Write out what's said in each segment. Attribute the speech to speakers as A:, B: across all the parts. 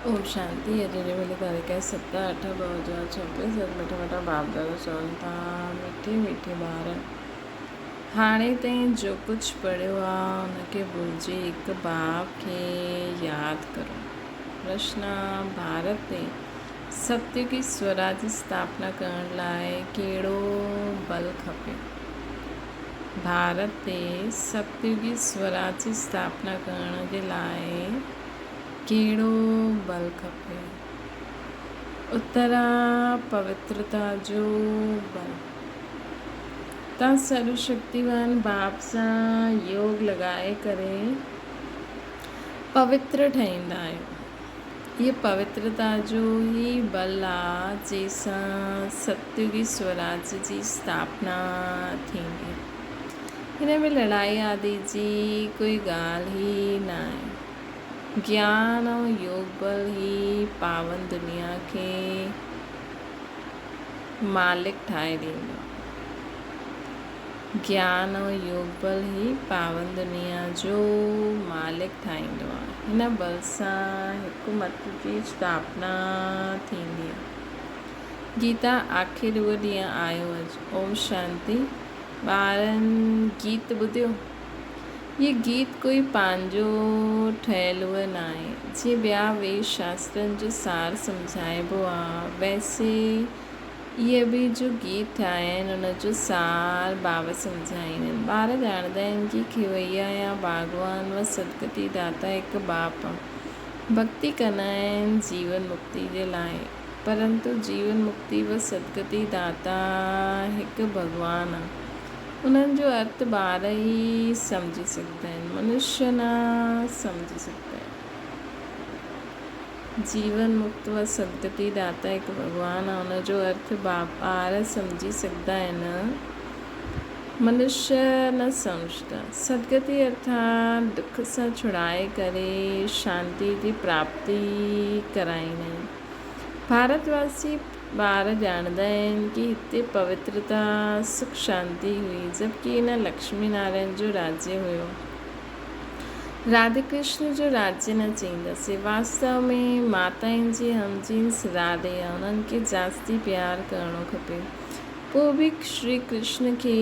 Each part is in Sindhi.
A: اوم شانتي اڄ جي ڀلي تاريخ آهي ست اٺ 2026 سچ مٺا مٺا باپ دادا چون ٿا مٺي مٺي ٻار هاڻي تائين جو ڪجهه پڙهيو آ ان کي ڀلجي هڪ باپ کي ياد ڪرو پرشن ڀارت تي ستيوگي سوراج جي اسٿاپنا ڪرڻ لاء ڪهڙو بل کپي ڀارت تي ستيوگي سوراج جي اسٿاپنا ڪرڻ جي لاء ڪهڙو بل کپي؟ اترا پوترتا جو بل. تان سروشڪتيوان باپ سان يوگ لڳائي ڪري پوتر ٺهيندا آهيو. هيء پوترتا جو ئي بل آ جنهن سان ستيوگي سوراج جي اسٿاپنا ٿيندي. هن ۾ لڙائي آدي جي ڪوئي ڳالهه ئي ناهي. گيان ۽ يوگ بل ئي پاون دنيا کي مالڪ ٺاهي ڏيندو. گيان ۽ يوگ بل ئي پاون دنيا جو مالڪ ٺاهيندو آهي. هن بل سان هڪ مت جي اسٿاپنا ٿيندي آهي. گيتا آخر اهو ڏينهن آيو اڄ. اوم شانتي. ٻارن گيت ٻڌيو؟ هي گيت ڪوئي پنهنجو ٺهيل هو ناهي. جيئن ٻيا ويد شاسترن جو سار سمجهائبو آ، ويسي اهي به جو گيت ٺاهيا آهن، ان جو سار بابا سمجهائيندا آهن. ٻار ڄاڻندا آهن ڪي کيوئيا يا باغوان و سدگتي داتا هڪ باپ آ. ڀڳتي ڪندا آهن جيون مڪتي جي لاء. پرنتو جيون مڪتي و سدگتي داتا هڪ ڀڳوان آ. انهن جو ارٿ ٻار ئي سمجهي سگهندا آهن، منشيه نه سمجهي سگهندا آهن. جيون مڪت و سدگتي داتا هڪ ڀڳوان آهي، ان جو ارٿ ٻار سمجهي سگهندا آهن، منشيه نه سمجهندا. سدگتي ارٿات دک سان ڇڙائي ڪري شانتي جي پراپتي ڪرائيندا آهن. ڀارت واسي ٻار ڄاڻندا آهن ڪي هتي پوترتا، سک شانتي هئي، جبڪه ان لڪشمي نارائڻ جو راجيه هيو. راڌي ڪرشن جو راجيه نه چئينداسين. واستو ۾ ماتائن جي هم جنس راڌي آ، انهن کي جاستي پيار ڪرڻو کپي. پوء به شري ڪرشن کي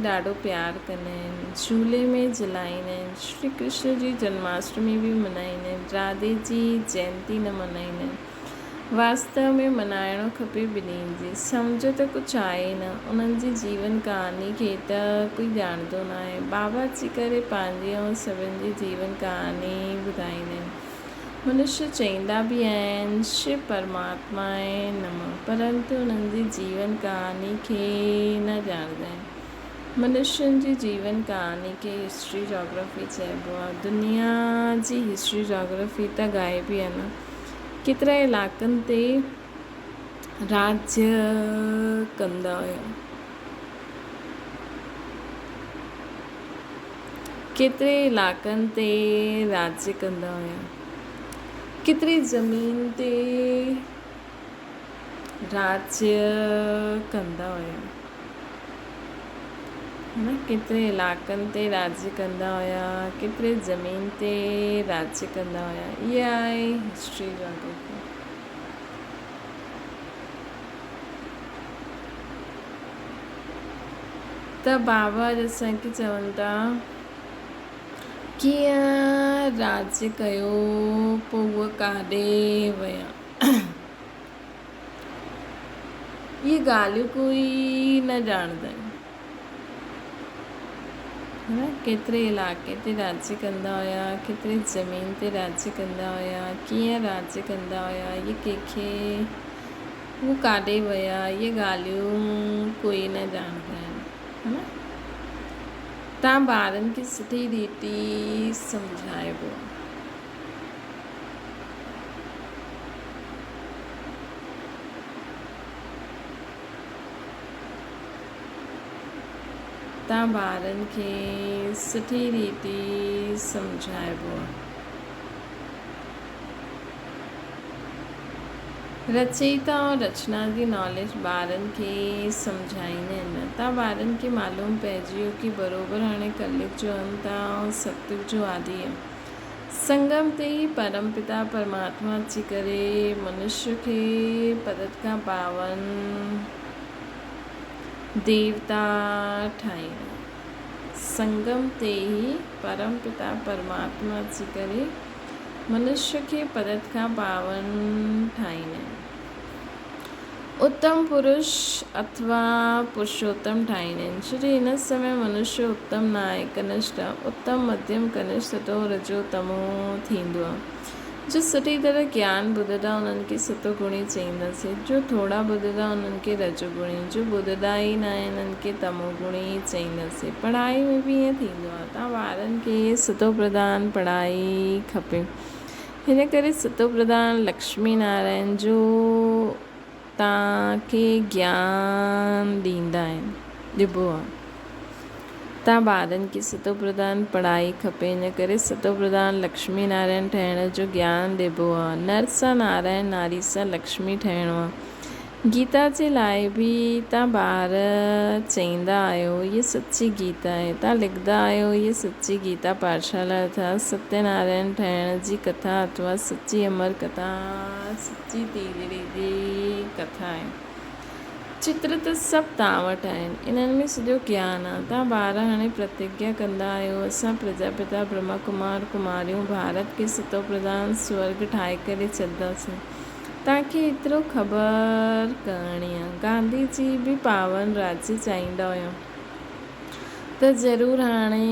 A: ڏاڍو پيار ڪندا آهن، جهولي ۾ جهلائيندا آهن، شري ڪرشن جي جنماشٽمي به منائيندا آهن، راڌي جي جينتي نه منائيندا آهن. واستو ۾ منائڻو کپي ٻنهين جي. سمجهه ته ڪجهه آهي نه. انهن جي جيون ڪهاڻي کي ته ڪوئي ڄاڻندو ناهي. بابا اچي ڪري پنهنجي ۽ سڀن جي جيون ڪهاڻي ٻڌائيندا آهن. منشيه چئيندا به آهن شو پرماتمائي نمه پرنتو انهن جي جيون ڪهاڻي کي نه ڄاڻندا آهن. منشين جي جيون ڪهاڻي کي هسٽري جاگرافي چئبو آهي. دنيا جي هسٽري جاگرافي ته غائب ئي آهي نه. ڪيترا علائقن تي راڄ ڪندا هيا. ڪيتري علائقن تي راڄ ڪندا هيا. ڪيتري زمين تي راڄ ڪندا هيا. ها ڪيتري علائقن تي راڄ ڪندا هيا، ڪيتري زمين تي راڄ ڪندا هيا. اها آهي هسٽري جاگرافي. ته بابا اسان کي چون ٿا ڪيئن راڄ ڪيو پوء اهي ڪاڏي ويا. اهي ڳالهيون ڪوئي نه ڄاڻندا آهن. نه ڪيتري علائقي تي راڄ ڪندا هيا، ڪيتري زمين تي راڄ ڪندا هيا، ڪيئن راڄ ڪندا هيا، اهي ڪنهن کي هو ڪاڏي ويا، اهي ڳالهيون ڪوئي نه ڄاڻندا آهن. ها نه تان ٻارن کي سٺي ريتي سمجهائبو آهي. تان ٻارن کي سٺي ريتي سمجهائبو آهي. رچيتا ۽ رچنا جي ناليج ٻارن کي سمجهائيندا آهن. تان ٻارن کي معلوم پئجي ويو ڪي بروبر هاڻي ڪليگ جو انت آ ۽ ستيگ جو آدي آ. سنگم تي ئي پرم پتا پرماتما اچي ڪري منشيء کي پتت کان پاون ديوتا ٺاهيندا. سنگم تي ئي پرم پتا پرماتما اچي ڪري منشيء کي پتت کان پاون ٺاهيندا آهن. اتم پرش اٿوا پرشوتم ٺاهيندا آهن. ڇو جو هن سمي منشيء اتم نه آهي، ڪنشٽ آهي. اتم، مڌيم، ڪنشٽ، ستو، رجو، تمو ٿيندو آهي. جو سٺي طرح گيان ٻڌندا انهن کي ستو گڻي چئينداسين، جو ٿورا ٻڌندا انهن کي رجو گڻي، جو ٻڌندا ئي نه آهن انهن کي تمو گڻي چئينداسين. پڙهائي ۾ به ائين ٿيندو آهي. تان ٻارن کي ستو پرڌان پڙهائي کپي. هن ڪري ستو پرڌان لڪشمي نارائڻ جو توهان کي گيان ڏيندا آهن، ڏبو آهي. توهان ٻارن کي ستو پرڌان پڙهائي کپي، ان ڪري ستو پرڌان لڪشمي نارائڻ ٺهڻ جو گيان ڏبو آهي. نر سان نارائڻ، ناري سان لڪشمي ٺهڻو آهي. گيتا جي لاء به تان ٻار چئيندا آهيو هيء سچي گيتا آهي. تان لکندا آهيو هيء سچي گيتا پاٺشالا اٿا ستيه نارائڻ ٺهڻ جي ڪٿا اٿوا سچي امر ڪٿا سچي تيجڙي جي ڪٿا آهي. چتر ته سڀ تان وٽ آهن. انهن ۾ سڄو گيان آ. تان ٻار هاڻي پرتگيا ڪندا آهيو اسان پرجاپتا برهما ڪمار ڪماريون ڀارت کي ستو پرڌان سورڳ ٺاهي ڪري ڇڏنداسين. توهان کي ايترو خبر ڪرڻي آ. گانڌي جي به پاون راڄ چاهيندا هيا ته ضرور هاڻي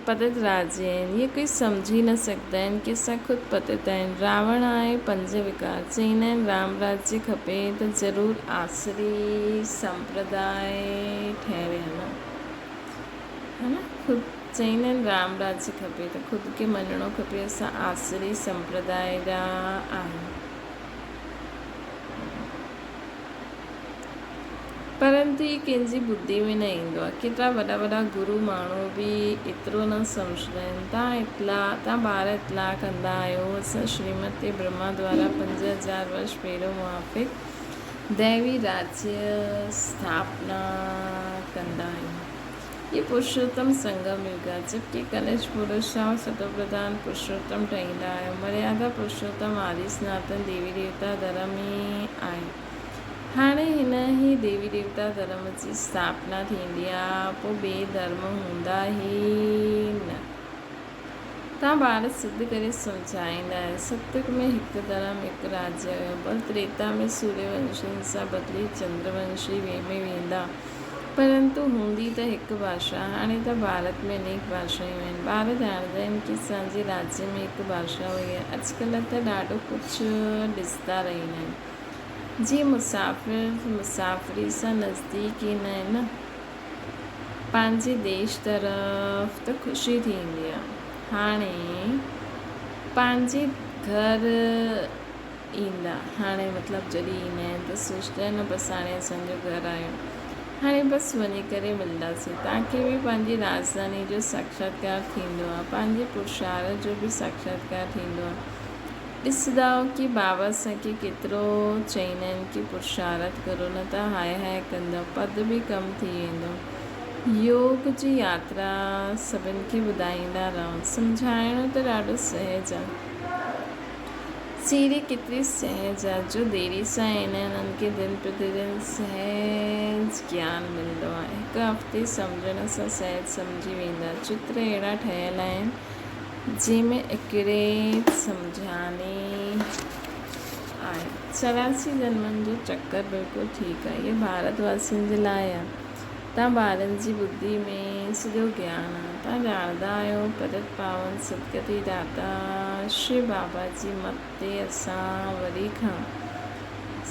A: پتت راڄي آهن. اهي ڪجهه سمجهي نه سگهندا آهن ڪي اسان خود پتت آهن. راوڻ آهي پنج وڪار. چئيندا آهن رام راڄ کپي ته ضرور آسري سمپرداء ٺهري ها نه. ها نه خود چئيندا آهن رام راڄ کپي ته خود کي مڃڻو کپي اسان آسري سمپرداء جا آهيون. پرنتو هي ڪنهن جي ٻڌي ۾ نه ايندو آهي. ڪيترا وڏا وڏا گرو ماڻهو به ايترو نه سمجهندا آهن. تان اطلاع تان ٻار اطلاع ڪندا آهيو اسان شريمتي برهما دوارا 5000 ورش پهريون موافق ديوي راجيه اسٿاپنا ڪندا آهيون. هي پرشوتم سنگم يگ آهي، جبڪه ڪنشٽ پرش سان ستوپرڌان پرشوتم ٺهيندا آهيو. مريادا پرشوتم آدي سناتن ديوي ديوتا ڌرم ئي آهي. هاڻي هن ئي ديوي ديوتا ڌرم جي اسٿاپنا ٿيندي آهي، پوء ٻئي ڌرم هوندا ئي نه. تان ٻار سڌ ڪري سمجهائيندا آهن. ستيگ ۾ هڪ ڌرم هڪ راجيه هيو. پر تريتا ۾ سوريه ونشين سان بدلي چندر ونشي ۾ ويندا. پرنتو هوندي ته هڪ ڀاشا. هاڻي ته ڀارت ۾ انيڪ ڀاشائون آهن. ٻار ڄاڻندا آهن ڪي اسان جي راجيه ۾ هڪ ڀاشا هئي. اڄڪلهه ته ڏاڍو ڪجهه ڏسندا رهندا آهن. جيئن مسافر مسافري سان نزديڪ ايندا آهن نه. پنهنجي ديش طرف ته خوشي ٿيندي آ. هاڻي پنهنجي گهر ايندا هاڻي مطلب جڏهن ايندا آهن ته سوچدا آهن نه بس هاڻي اسان جو گهر آيو هاڻي بس وڃي ڪري ملنداسين. توهان کي به پنهنجي راڄڌاني جو ساکشاتڪار ٿيندو آ. پنهنجي پرشارٿ جو به ساکشاتڪار ٿيندو آ. ڏسندائو ڪي بابا اسان کي ڪيترو چئيندا آهن ڪي پرشارٿ ڪرو نه ته هاء هاء ڪندؤ پد به ڪم ٿي ويندو. يوگ جي ياترا سڀن کي ٻڌائيندا رهو. سمجهائڻو ته ڏاڍو سهج آ. سيري ڪيتري سهج آ جو ديري سان ايندا آهن انهن کي دن پرتي دن سهج گيان ملندو آ. هڪ هفتي سمجهڻ سان سهج سمجهي ويندا. چتر اهڙا ٺهيل آهن. جنهن ۾ اڪري سمجهاڻي آهي. 84 جنمن جو چڪر بلڪل ٺيڪ آهي. اهي ڀارت واسين جي لاء آهي. توهان ٻارن جي ٻڌي ۾ سڄو گيان آهي. توهان ڄاڻندا آهيو پتت پاون سدگتي داتا شو بابا جي مت تي اسان وري کان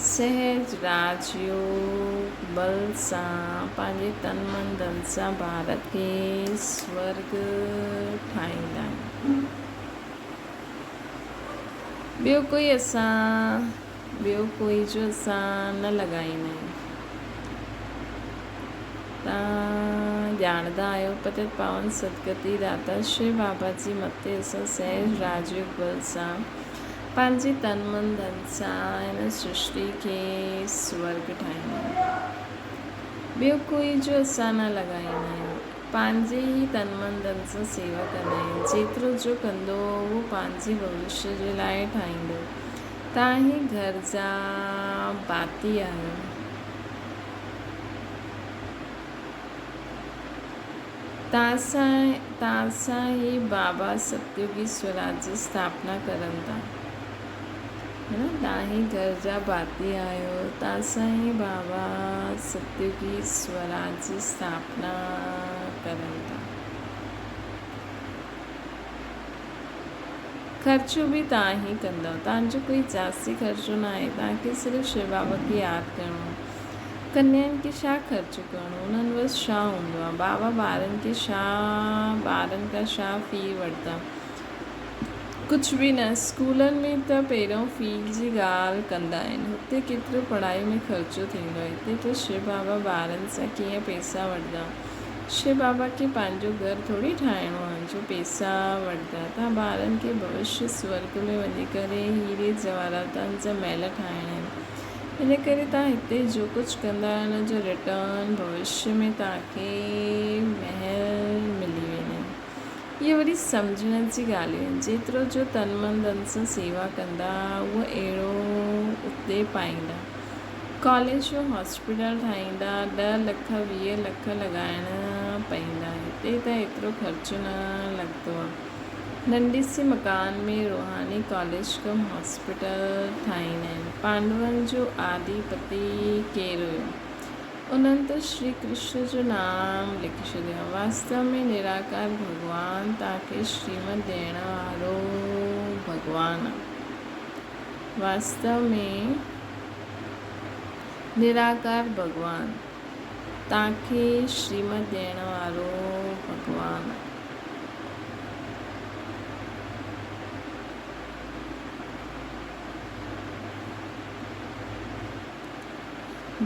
A: سهج راج يوگ بل سان پنهنجي تن من ڌن سان ڀارت کي سورڳ ٺاهيندا آهيون. ٻيو ڪوئي اسان ٻيو ڪوئي جو اسان نه لڳائيندا آهيون. تان ڄاڻندا آهيو پتت پاون سدگتي داتا شو بابا جي مت تي اسان سهج راج يوگ بل سان پنهنجي تن من ڌن سان هن سرشٽي کي سورڳ ٺاهيندا آهيون. ٻيو ڪوئي جو اسان نه لڳائيندا آهيون. پنهنجي ئي تن من ڌن سان سيوا ڪندا آهن. جيترو جو ڪندو اهو پنهنجي ڀوشيه جي لاء ٺاهيندو. توهان ئي گهر جا ڀاتي آهيو. توهان سان ئي بابا ستيوگي سوراج جي اسٿاپنا ڪرن ٿا. توهان ئي گهر جا ڀاتي آهيو، توهان سان ئي بابا ستيوگي سوراج جي اسٿاپنا ڪرن ٿا. خرچو به توهان ئي ڪندؤ، توهان جو ڪوئي ذاتي خرچو نه آهي، توهان کي صرف شو بابا کي ياد ڪرڻو آهي. ڪنيائن کي ڇا خرچ ڪرڻو، انهن وٽ ڇا هوندو آهي؟ بابا ٻارن کي ڇا ٻارن کان ڇا في وٺندا؟ ڪجهه به نه، اسڪولن ۾ ته پهريون في جي ڳالهه ڪندا آهن، هتي ڪيترو پڙهائي ۾ خرچو ٿيندو آهي، هتي ته شو بابا ٻارن سان ڪيئن پئسا وٺندا؟ شو بابا کي پنهنجو گهر ٿوري ٺاهڻو آهي جو پئسا وٺندا. توهان ٻارن کي ڀوشيه سورڳ ۾ وڃي ڪري هيري جواهراتن جا محل ٺاهڻا آهن، ان ڪري توهان هتي جو ڪجهه ڪندا آهيو ان جو ريٽرن ڀوشيه ۾ توهان کي محل ملي ويندا آهن. اهي وري سمجهڻ جي ڳالهيون آهن. جيترو جو تن من ڌن سان سيوا ڪندا، اهو اهڙو اتي پائيندا. ڪاليج جو هاسپيٽل ٺاهيندا، ڏهه لک 20 لک لڳائڻا پئيندا. هتي ته ايترو خرچ نه لڳندو آهي. ننڍي سي مڪان ۾ روحاني ڪاليج ڪم هاسپيٽل ٺاهيندا آهن. پانڊون جو آدي پتي ڪير هيو؟ انهن ته شري ڪرشن جو نام لکي ڇڏيو آهي. واستو ۾ نراڪار ڀڳوان توهان کي شريمت ڏيڻ وارو ڀڳوان آهي. واستو ۾ نراڪار ڀڳوان توهان کي شريمت ڏيڻ وارو ڀڳوان آهي.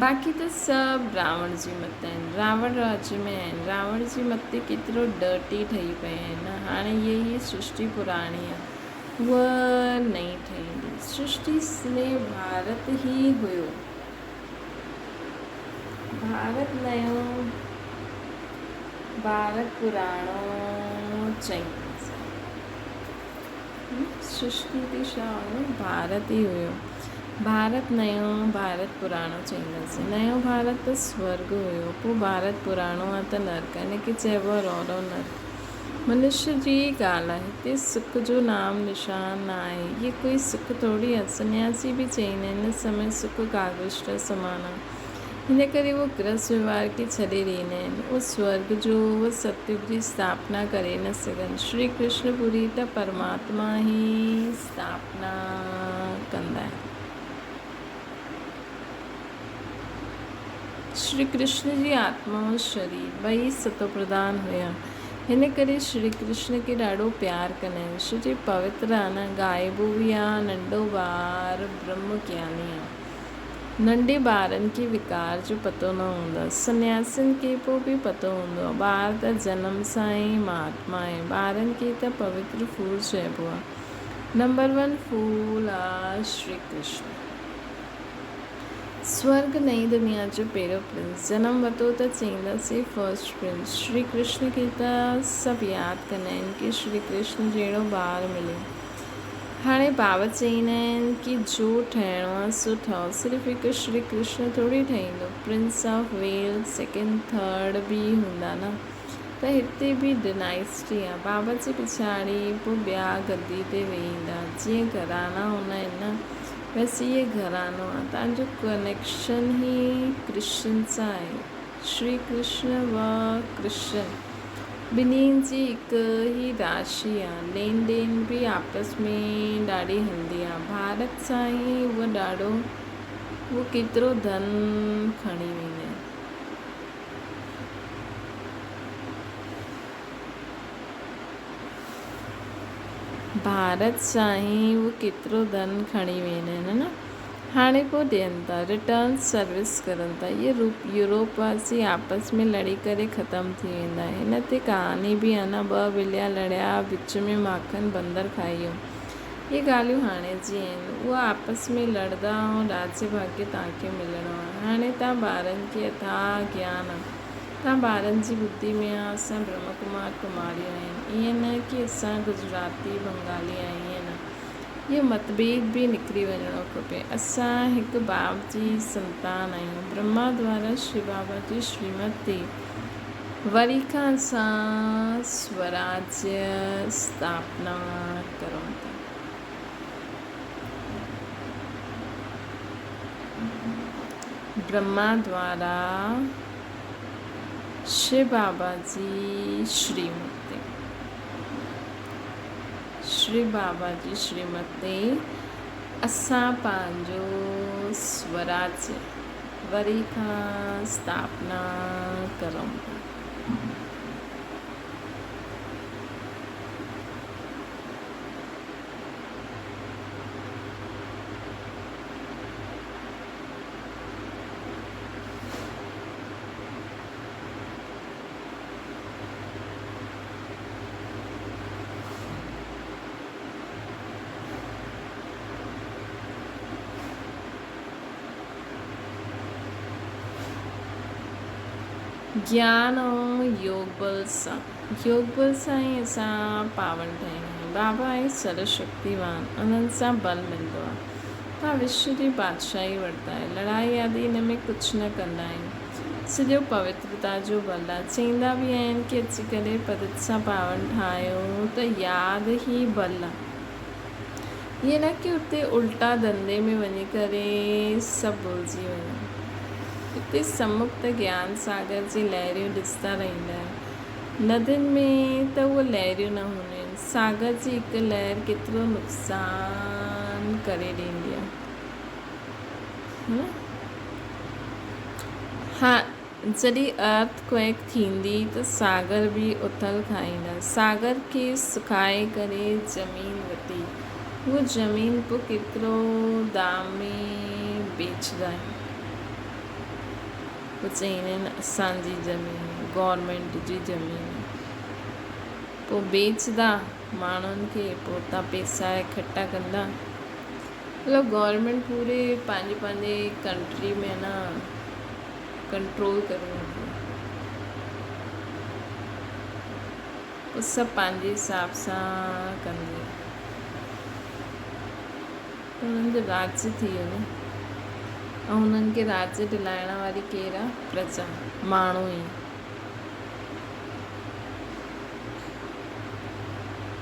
A: باقي ته سڀ راوڻ جي مت آهن. راوڻ راڄ ۾ آهن. راوڻ جي مت تي ڪيترو ڊرٽي ٺهي پيا آهن نه. هاڻي هيء ئي سرشٽي پراڻي آهي. اها نئين ٺهندي. سرشٽي ۾ ڀارت ئي هيو. ڀارت نيو، ڀارت پراڻو چئينداسين. سرشٽي تي ڇا هيو؟ ڀارت ئي هيو. ڀارت نيو، ڀارت پراڻو چئينداسين. نيو ڀارت ته سورڳ هيو، پوء ڀارت پراڻو آ ته نرڪ. ان کي چئبو آ رورو نرڪ. منشيء جي ئي ڳالهه آ. هتي سک جو نام نشان نه آهي. هيء ڪوئي سک ٿوري آ. سنياسي به چئيندا آهن، هن سمي سک ڪاغذ سمان آ. ان ڪري اهو گرهست وهنوار کي ڇڏي ڏيندا آهن. اهو سورڳ جو، اهو ستيگ جي اسٿاپنا ڪري نه سگهن. شري ڪرشن پوري ته پرماتما ئي اسٿاپنا ڪندا آهن. شري ڪرشن جي آتما ۽ شرير ٻئي ستوپرڌان هيا. هن ڪري شري ڪرشن کي ڏاڍو پيار ڪندا آهن. شو جي پوتر آ نه، ڳائبو به آ، ننڍو ٻار برهم گياني آ. ننڍي ٻارن کي وڪار جو پتو نه هوندو آهي. سنياسين کي پوء به پتو هوندو آهي. ٻار ته جنم سان ئي مهاتما آهن. ٻارن کي ته پوتر ڦول چئبو آهي. نمبر ون ڦول آ شري ڪرشن. سورڳ نئين دنيا جو پهريون پرنس. جنم ورتو ته چئينداسين فرسٽ پرنس. شري ڪرشن کي ته سڀ ياد ڪندا آهن ڪي شري ڪرشن جهڙو ٻار ملي. هاڻي بابا چئيندا آهن ڪي جو ٺهڻو آهي سو ٺهو، صرف هڪ شري ڪرشن ٿوري ٺهيندو، prince of Wales second third به هوندا نه، ته هتي به ڊنائسٽي آهي، بابا جي پڇاڙي پوء ٻيا گدي تي ويهيندا، جيئن گهراڻا هوندا آهن نه، ويسي هي گهراڻو آهي، توهان جو ڪنيڪشن ئي ڪرشن سان آهي، شري ڪرشن و ڪرشن. ٻنهي جي هڪ ئي راشي آ. لين دين به آپس ۾ ڏاڍي هلندي آ. ڀارت سان ئي اهو ڏاڍو اهو ڪيترو ڌن کڻي ويندا آهن. ڀارت سان ئي اهو ڪيترو ڌن کڻي ويندا آهن نه. هاڻي پوء ڏين ٿا، رٽرن سروس ڪرن ٿا. اهي يورپ واسي آپس ۾ لڙي ڪري ختم ٿي ويندا. هن تي ڪهاڻي به آ نه، ٻه ٻليا لڙيا، وچ ۾ ماکن بندر کائي ويو. اهي ڳالهيون هاڻي جي آهن. اهي آپس ۾ لڙندا ۽ راڄ ڀاڳ توهان کي ملڻو آ. هاڻي توهان ٻارن کي اٿاهه گيان آ. توهان ٻارن جي ٻڌي ۾ آ اسان برهما ڪمار ڪماريون آهيون ائين نه ڪي اسان گجراتي بنگالي آهيون ائين نه اهو متڀيد به نڪري وڃڻو کپي اسان هڪ باپ جي سنتان آهيون برهما دوارا شو بابا جي شريمت تي وري کان اسان سوراجيه اسٿاپنا ڪرون ٿا. برهما دوارا شو بابا جي شريمت تي. شري بابا جي شريمت تي اسان پنهنجو سوراجيه وري کان اسٿاپنا ڪرون ٿا. گيان ۽ يوگ بل سان، يوگ بل سان ئي اسان پاون ٺهيندا آهيون. بابا آهي سرو شڪتيوان، انهن سان بل ملندو آهي. تان وشو جي بادشاهي وٺندا آهيو. لڙائي آدي ان ۾ ڪجهه نه ڪندا آهيون. سڄو پوترتا جو بل آهي. چئيندا به آهن ڪي اچي ڪري پرت سان پاون ٺاهيو ته ياد هي بل آهي. ائين نه ڪي اتي الٽا ڌنڌي ۾ وڃي ڪري سڀ ڀلجي وڃو. اتي سمک ته گيان ساگر جي لهريون ڏسندا رهندا آهيو. ندين ۾ ته اهي لهريون نه هونديون آهن. ساگر جي هڪ لهر ڪيترو نقصان ڪري ڏيندي آهي. نه؟ ها، جڏهن ارٿ ڪوئيڪ ٿيندي ته ساگر به اٿل کائيندا. ساگر کي سڪائي ڪري زمين وتي. هوء زمين پوء ڪيترو دام ۾ بيچندا آهن. پوء چئيندا آهن اسان جي زمين، گورنمينٽ جي زمين. پوء بيچندا ماڻهن کي، پوء اتان پئسا اڪٺا ڪندا. مطلب گورنمينٽ پوري پنهنجي پنهنجي ڪنٽري ۾ نه ڪنٽرول ڪري ويندي آهي پوء سڀ پنهنجي حساب سان ڪندي آهي انهن جو راڄ ٿي ويو نه ۽ انهن کي راڄ ڊلائڻ واري ڪير آهي پرجا ماڻهو ئي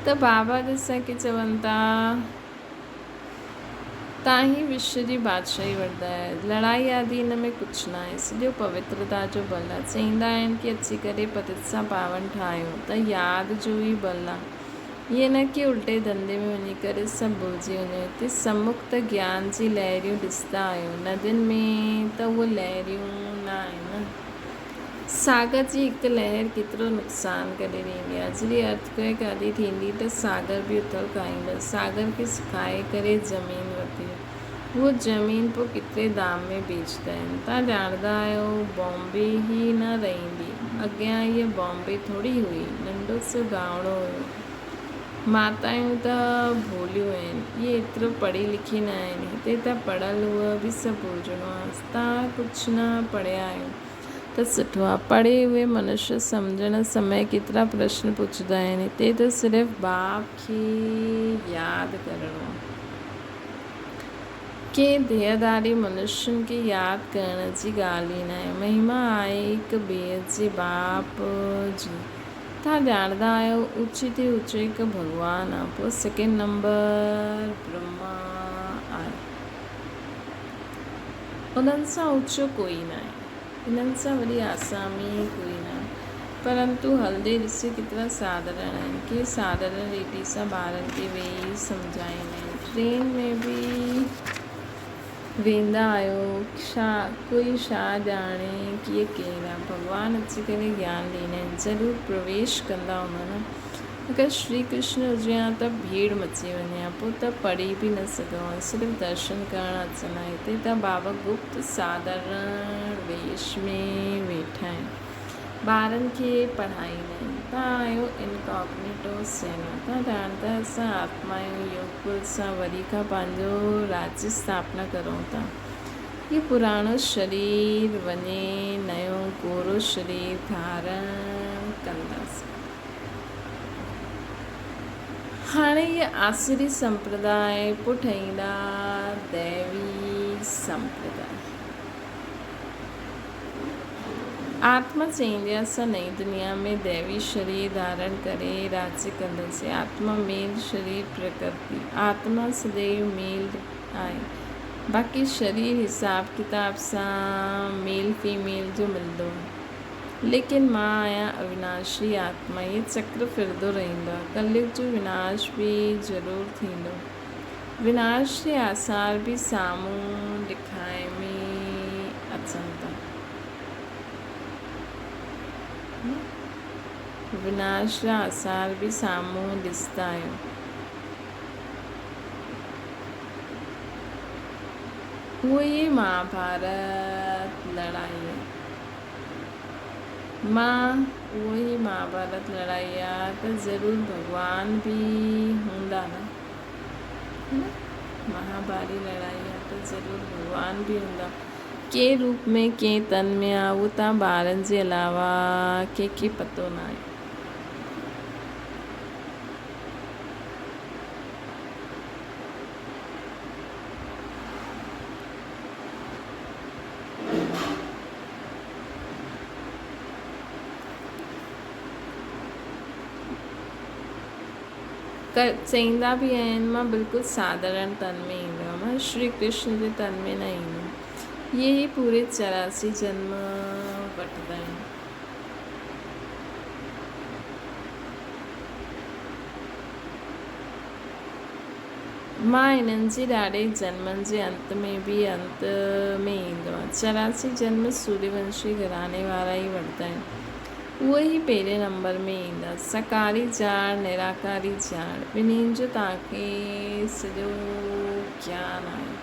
A: ته بابا ڏسان ڪي چون ٿا تان هي وشو جي بادشاهي وٺندا آهيو. لڙائي آدي ان ۾ ڪجهه ناهي. سڄو پوترتا جو بل آهي. چئيندا آهن ڪي اچي ڪري پتت سان پاون ٺاهيو ته ياد جو ئي بل آهي. ائين نه ڪي الٽي ڌنڌي ۾ وڃي ڪري سڀ ڀلجي وڃو. هتي سمک ته گيان جي لهريون ڏسندا آهيو. ندين ۾ ته اهي لهريون نه آهن نه. ساگر جي هڪ لهر ڪيترو نقصان ڪري ڏيندي آهي. جڏهن ارٿ ڪوئيڪ آدي ٿيندي ته ساگر به اٿل کائيندو. ساگر کي سڪائي ڪري زمين وتي. هوء زمين پوء ڪيتري دام ۾ بيچندا آهن. توهان ڄاڻندا آهيو بامبي ئي نه رهندي. اڳيان هيء بامبي ٿوري هئي. ننڍو سو گانوڙو هيو. ماتايون ته ڀوليون آهن. اهي ايترو پڙهي لکي نه آهن. هتي ته پڙهيل هوء به سڀ ڀلجڻو آهي. توهان ڪجهه نه پڙهيا آهيو ته سٺو آهي. پڙهي اهي منشيه سمجهڻ سمي ڪيترا پرشن پڇندا آهن. هتي ته صرف باپ کي ياد ڪرڻو آهي. ڪنهن ديهڌاري منشين کي ياد ڪرڻ جي ڳالهه ئي ناهي. مهما آهي هڪ ٻئي جي باپ جي. توهان ڄاڻندا آهيو اوچي تي اوچو هڪ ڀڳوان آهي پوء سيڪنڊ نمبر برهما آهي. انهن سان اوچو ڪوئي ناهي. انهن سان وڏي آسامي ڪوئي ناهي. پرنتو هلندي ڏسي ڪيترا ساڌارڻ آهن. ڪي ساڌارڻ ريتي سان ٻارن کي ويهي سمجهائيندا آهن. ٽرين ۾ به ويندا آهيو ڇا ڪوئي ڇا ڄاڻي ڪي ڪير آهي. ڀڳوان اچي ڪري گيان ڏيندا آهن. ضرور پرويش ڪندا هوندا نه. اگر شري ڪرشن هجي ها ته ڀيڙ مچي وڃي ها، پوء ته پڙهي به نه سگهون ها، صرف درشن ڪرڻ اچن ها. هتي ته بابا گپت ساڌارڻ ويش ۾ ويٺا آهن، ٻارن کي پڙهائيندا آهن. توهان آهيو انڪاگنيٽو سينا، توهان ڄاڻندا آهيو اسان آتما آهيون، يوگ بل سان وري کان پنهنجو راجيه اسٿاپنا ڪرون ٿا. هي پراڻو شرير وڃي نيو گورو شرير ڌارڻ ڪنداسين. هاڻي هيء آسري سمپرداء پوء ٺهيندا ديوي سمپرداء. آتما چئيندي آهي اسان نئين دنيا ۾ ديوي شرير ڌارڻ ڪري راڄ ڪنداسين. آتما ميل شرير پرڪرتي. آتما سديو ميل آهي. باقي شرير حساب ڪتاب سان ميل فيميل جو ملندو آهي. ليڪن مان آهيان اويناشي آتما. هي چڪر ڦرندو رهندو آهي. ڪليگ جو وناش به ضرور ٿيندو. وناش جي آثار به سامهون ڏکائي ۾ اچن ٿا. وناش جا آثار به سامهون ڏسندا آهيو. اهو ئي مهاڀارت لڙائي آهي. مان اهو ئي مهاڀارت لڙائي آ ته ضرور ڀڳوان به هوندا نه. نه مهاڀاري لڙائي آ ته ضرور ڀڳوان به هوندا. ڪنهن روپ ۾ ڪنهن تن ۾ آ اهو تان ٻارن جي علاوه ڪنهن کي پتو ناهي. چئيندا به آهن مان بلڪل ساڌارڻ تن ۾ ايندو آهيان مان شري ڪرشن جي تن ۾ نه ايندو اهي ئي پوري 84 جنم وٺندا آهن. مان انهن جي ڏاڏي جنمن جي انت ۾ به انت ۾ ايندو آهيان. 84 جنم سوريونشي گهراڻي وارا ئي وٺندا آهن. اهي ئي پهرين نمبر ۾ ايندا. ساڪاري ڄاڻ، نراڪاري ڄاڻ، ٻنهين جو توهان کي سڄو گيان آهي.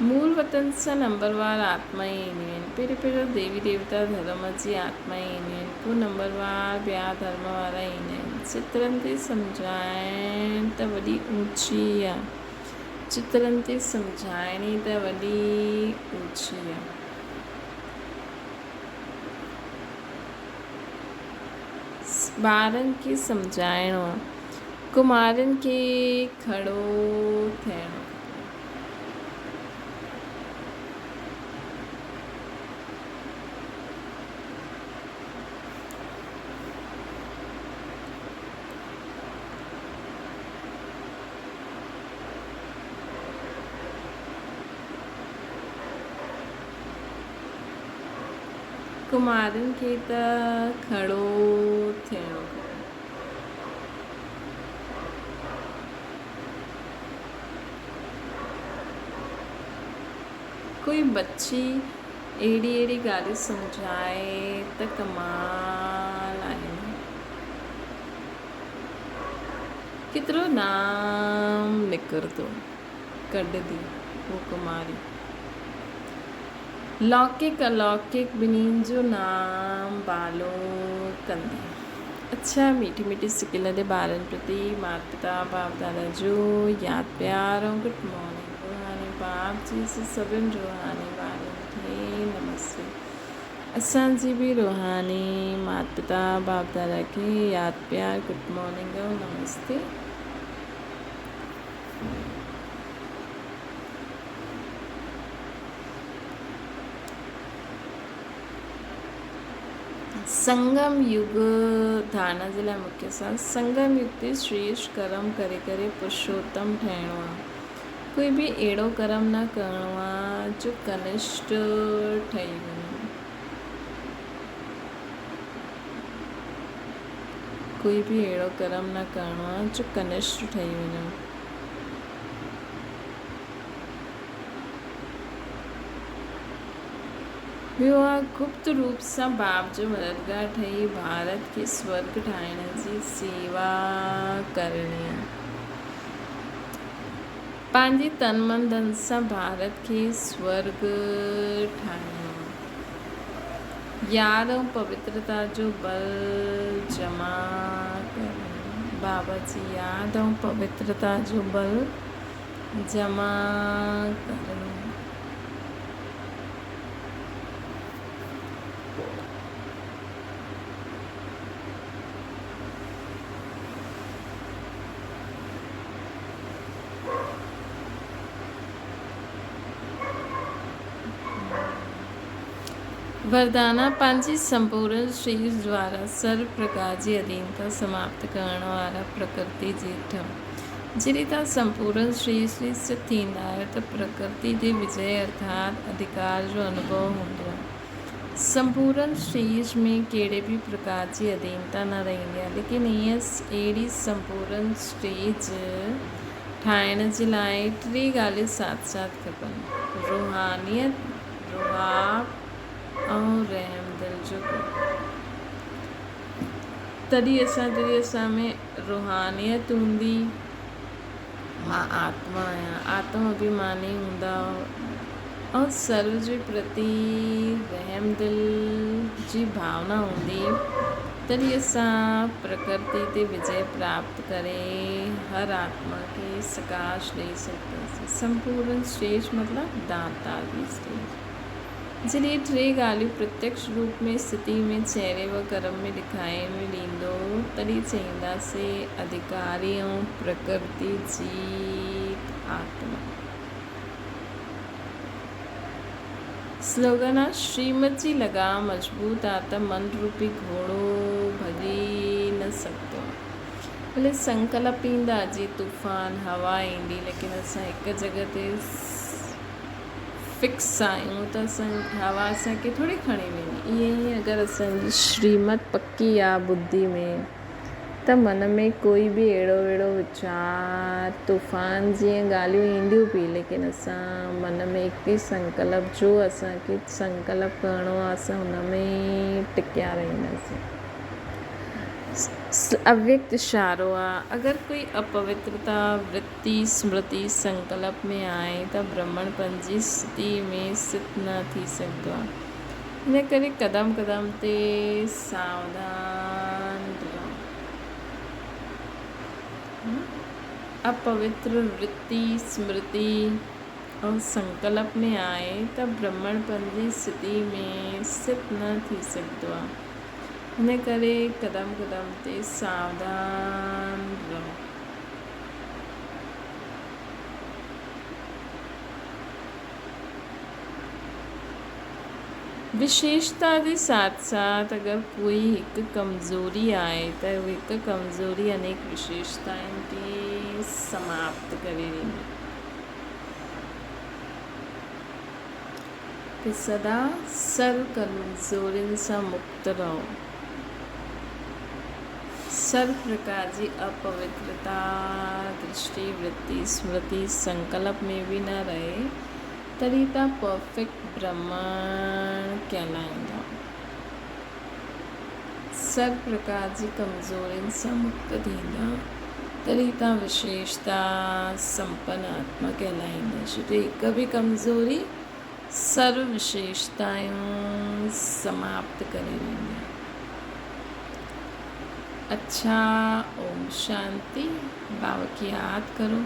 A: مول وطن سان نمبروار آتمائين اينديون آهن. پهريون پهريون ديوي ديوتا ڌرم جي آتمائين اينديون آهن، پوء نمبروار ٻيا ڌرم وارا ايندا آهن. چترن تي سمجهائڻ ته وڏي اوچي آ. چترن تي سمجهائڻي ته وڏي اوچي آ. ٻارن کي سمجهائڻو آ. ڪمارين کي کڙو ٿيڻو کپي. ڪمارين کي ته کڙو ٿيڻو کپي. ڪوئي بچي اهڙي اهڙي ڳالهيون سمجهائي ته ڪمال آهي نه. ڪيترو نام نڪرندو ڪڍندي هو ڪماري. لوڪڪ الوڪڪ ٻنهين جو نام بالو ڪندي. اڇا ميٺي ميٺي سڪيلڌي ٻارن پرتي مات پتا باپ دادا جو ياد پيار ۽ گڊ مارننگ روحاني باپ جي سي سڀن روحاني ٻارن کي نمستي اسان جي به روحاني مات پتا باپ دادا کي ياد پيار گڊ مارننگ ۽ نمستي. سنگم يگ ڌارڻا جي لاء مکيه ساز سنگم يگ تي شريش ڪرم ڪري ڪري پرشوتم ٺهڻو آ. ڪوئي به اهڙو ڪرم نه ڪرڻو آ جو ڪنشٽ ٺهي وڃو. ڪوئي به اهڙو ڪرم نه ڪرڻو آ جو ڪنشٽ ٺهي وڃو. ٻيو آ گپت روپ سان باپ جو مددگار ٺهي ڀارت کي سورڳ ٺاهڻ جي سيوا ڪرڻي آ. پنهنجي تن من ڌن سان ڀارت کي سورڳ ٺاهڻو آ. ياد ۽ پوترتا جو بل جمع ڪرڻو آ. بابا جي ياد ۽ پوترتا جو بل جمع ڪرڻو آ. وردانا پنهنجي سمپورن شرير دوارا سرو پرڪار جي اڌينتا سماپت ڪرڻ وارا پرڪرتي جي ٺهو. جڏهن توهان سمپورن شرير سين سٿ ٿيندا آهيو ته پرڪرتي تي وجئه ارٿات اڌڪار جو انوڀو هوندو آهي. سمپورن شرير ۾ ڪهڙي به پرڪار جي اڌينتا نه رهندي آهي ليڪن ائين اهڙي سمپورن شرير ٺاهڻ جي لاء ٽي ڳالهيون ساٿ ساٿ کپن، روحانيت، رباب ۽ رحمدل جو گڻ. تڏهن اسان جڏهن اسان ۾ روحانيت هوندي، مان آتما آهيان، آتم اڀيماني هوندا ۽ سرو جي پرتي رحمدل جي ڀاونا هوندي، تڏهن اسان پرڪرتي تي وجئه پراپت ڪري هر آتما کي سڪاش ڏئي سگهنداسين. سمپورن اسٽيج مطلب داتا جي اسٽيج. جڏهن ٽي ڳالهيون پرتيڪش روپ ۾ اسٿتي ۾ چهري و ڪرم ۾ ڏکائي ۾ ڏيندو تڏهن چئينداسين اڌڪاري ۽ پرڪرتي جيت آتما. سلوگن آ شريمت جي لگام مضبوط آ ته من روپي گهوڙو ڀڄي نه سگهندو آ. ڀلي سنڪلپ ايندا جي طوفان هوا ايندي ليڪن اسان هڪ جڳهه تي فڪس آهيون ته اسان هوا اسان کي ٿوري کڻي ويندي ائين ئي اگر اسان جي شريمت پڪي آ ٻڌي ۾ ته من ۾ ڪوئي به اهڙو وهڙو ويچار طوفان جيئن ڳالهيون اينديون به ليڪن اسان من ۾ هڪ ئي سنڪلپ جو اسان کي سنڪلپ ڪرڻو آ اسان ان ۾ ٽڪيا رهنداسين. اويڪت اشارو آ، اگر ڪوئي اپوترتا ورتي، سمرتي، سنڪلپ ۾ آهي ته برهمڻ پنهنجي استٿي ۾ سٿ نه ٿي سگهندو آ. ان ڪري قدم قدم تي ساوڌان رهو. اپوتر ورتي، سمرتي ۽ سنڪلپ ۾ آهي ته برهمڻ پنهنجي استٿي ۾ سٿ نه ٿي سگهندو آ. ان ڪري قدم قدم تي ساوڌان رهو. وشيشتا جي ساٿ ساٿ اگر ڪوئي هڪ ڪمزوري آهي ته هڪ ڪمزوري انيڪ وشيشتائن کي سماپت ڪري ڏيندي. ته سدا سر ڪمزورين سان مڪت رهو. سر پرڪار جي اپوترتا درشٽي، ورتي، سمرتي، سنڪلپ ۾ به نه رهي، تڏهن تان پرفيڪٽ برهمڻ ڪهلائيندا. سر پرڪار جي ڪمزورين سان مڪت ٿيندا، تڏهن تان وشيشتا سمپن آتما ڪهلائيندا. ڇو ته هڪ به ڪمزوري سرو وشيشتائون سماپت ڪري ويندي. اڇا اوم شانتي. بابا کي ياد ڪرو.